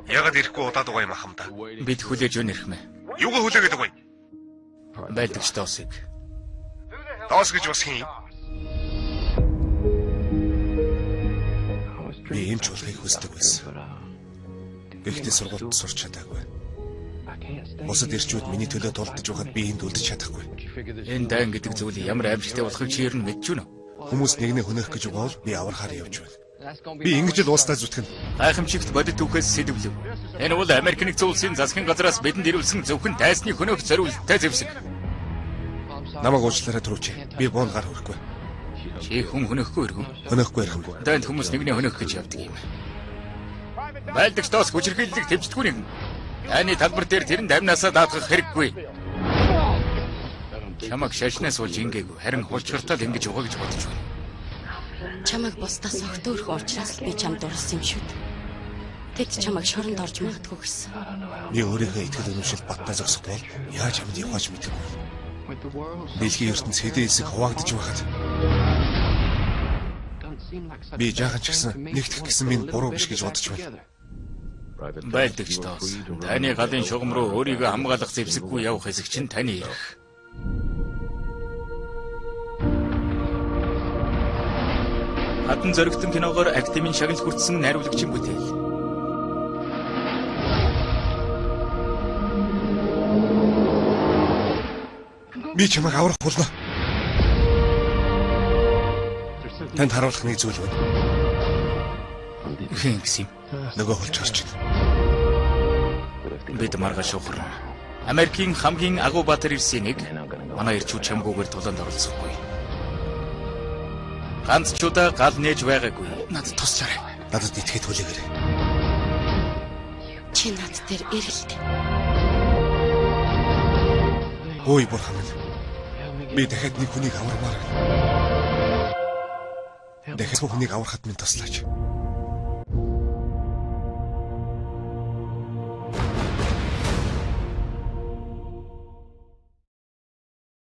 Ягаад ирэхгүй удаад байгаа юм ахам да? Бид хүлээж өн ирхмээ. Юугаа хүлээгээд байгаа юм? Байлдагч Доосыг. Доос гэж бас хин юм? Би эмч болохыг хүсдэг байсан. Гэхдээ сургуульд сурч чадаагүй. Бусад эрчүүд миний төлөө тулдаж байхад би энд үлдэж чадахгүй. Энэ дайн гэдэг зүйл ямар аимшигтай болохыг чи ер нь мэдэж байна уу? Хүмүүс нэгнээ хөнөөх гэж байгаа бол би аврахаар явж байна. Би ингэж л уустаа зүтгэнэ. Гайхамшигт бодит түүхээс сэдвлэв. Энэ бол Америк нэгдсэн улсын засгийн газраас бидэнд ирүүлсэн зөвхөн дайсны хөнөөх зориулттай зэвсэг. Намайг уучлаарай түрүүч. Би буунд гар хүрэхгүй. Чи хүн хөнөхгүй эргэн. Хөнөхгүй эрхэм. Дайнд хүмүүс нэгнээ хөнөөх гэж явдаг юм. Байлдагч Доос хүчирхийллийг тэмцдэггүй нэгэн. Дайны талбар дээр тэрэнд амнаасаа даатгах хэрэггүй. Чамайг шашнаас болж ингээгүй. Харин хулчгартаа л ингэж угаа гэж бодож байна. Чамайг бусдаас огт өөрхөн учраас л би чамд дурлсан юм шүү дээ. Тэд чамайг шоронд орж магадгүй гэсэн. Би өөрийнхөө итгэл үнэмшил баттай зогсохгүй бол яаж амьд явахаж мэдэхгүй. Дэлхийн ертөнц хэдэн хэсэг хуваагдаж байхад би жаахан ч гэсэн нэгтгэх гэсэн минь буруу биш гэж бодож байна. Байлдагч Доос. Таны галын шугам руу өөрийгөө хамгаалах зэвсэггүй явах хэсэг чинь таны эрх. Хатан зоригтон киногоор академийн шагнал хүртсэн найруулагчийн бүтээл. Би чамайг аврах болно. Танд харуулах нэг зүйл байна. Хэн гэсэн юм? Нөгөө хулж харж байна. Бид маргааш ухарна. Америкийн хамгийн агуу баатар ирсэн нэг манай ирчүүд чамгүйгээр тулаанд оролцохгүй. Ганц ч удаа гал нээж байгаагүй. Надад туслаарай. Надад итгэхэд хүлээгээрэй. Чи над дээр эрэлт. Ой бурхан минь. Би дахиад нэг хүнийг авармаар байна. Дахиад хүнийг аврахад минь туслаач.